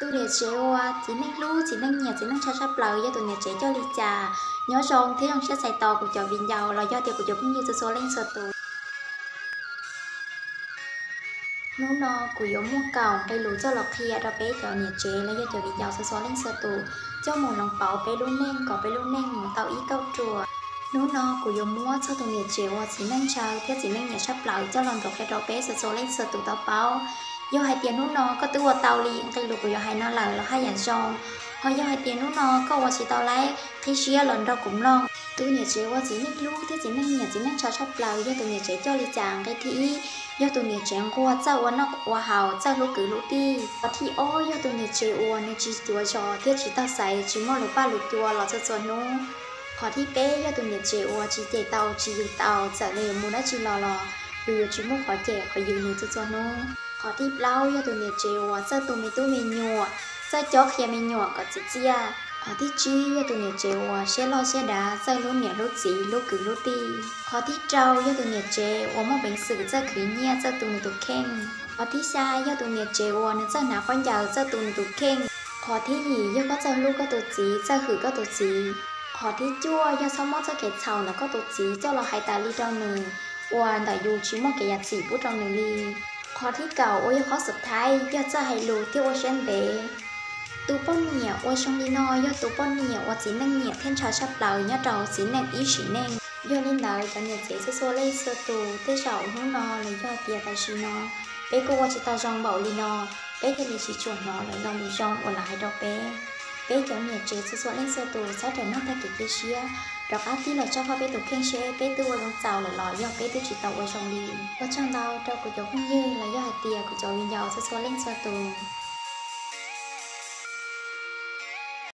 Tus niam tsev uas txiv neej hlub, txiv neej nyiam, txiv neej ntshaw tshaj plaws yog tus niam tsev coj li cas? Nyob zoo thiab zoo siab txais tos kuv cov viv ncaus los yog tias kuv cov phooj ywg txhua txhua leej txhua tus. Hnub no kuv yuav muaj kaum nqe lus coj los qhia rau peb cov niam tsev los yog cov viv ncaus txhua txhua leej txhua tus, coj mus hloov pauv peb lub neej kom peb lub neej mus tau ib kauj ruam. Hnub no kuv yuav muab txog tus niam tsev uas txiv neej ntshaw thiab txiv neej nyiam tshaj plaws coj los nthuav qhia rau peb txhua txhua leej txhua tus tau paub. Yog hais tias hnub no koj twb ua tau li nqe lus kuv yuav hais no lawm los haj yam zoo, ho yog hais tias hnub no koj ua tsis tau lawm, qhib siab los nrog kuv mloog. Tus niam tsev uas txiv neej hlub thiab txiv neej nyiam, txiv neej ntshaw tshaj plaws yog tus niam tsev coj li cas? Nqe thib ib, yog tus niam tsev nquag, txawj ua noj ua haus, txawj hlub kwv hlub tij. Qhov thib ob, yog tus niam tsev uas nws tsis cuav zos thiab tsis taug xaiv, tsis muaj lus paj lus cua los txhua txhua hnub. Qhov thib peb, yog tus niam tsev uas tsis cem tau, tsis yws tau, txawm nws yuav mus dab tsi los los yus yuav tsis muaj qhov cem qhov yws nws txhua txhua hnub. Qhov thib plaub, yog tus niam tsev uas txawj tu me tub me nyuam, txawj cob qhia me nyuam kom txiv txiaj. Qhov thib tsib, yog tus niam tsev uas siab loj siab dav, txawj hlub niam hlub txiv, hlub kwv hlub tij. Qhov thib rau, yog tus niam tsev uas muaj peev xwm, txawj khwv nyiaj, txawj tu nws tus kheej. Qhov thib xya, yog tus niam tsev uas nws txawj hnav khaub ncaws, txawj tu nws tus kheej. Qhov thib yim, yog koj txawj hlub koj tus txiv, txawj hwm koj tus txiv. Qhov thib cuaj, yog txhob muab txoj kev txhaum ntawm koj tus txiv coj los hais tas li rau nws, uas ntawm yus tsis muaj kev yam txim pub rau nws li. Qhov thib kaum uas yog qhov xub thaib, yog txawj hais lus thiab ua siab ntev. Tus poj niam ua zoo li no yog tus poj niam uas txiv neej nyiam thiab ntshaw tshaj plaws nyob rau txiv neej ib sim neej. Yog li ntawd cov niam tsev txhua txhua leej txhua tus, tej zaum hnub no los yog tias tam sim no peb kuj ua tsis tau zoo npaum li no, peb thiaj li tsis tshua hnov lawv lo lus zoo uas lawv hais rau peb. Peb cov niam tsev txhua txhua leej txhua tus txhob rawm noj tag kev cia siab, rov qab tig los tso faj peb tus kheej seb peb twb ua zoo txaus lawm los yog peb twb tsis tau ua zoo li. Ua tsaug ntau rau kuv cov phooj ywg los yog hais tias kuv cov viv ncaus txhua txhua leej txhua tus.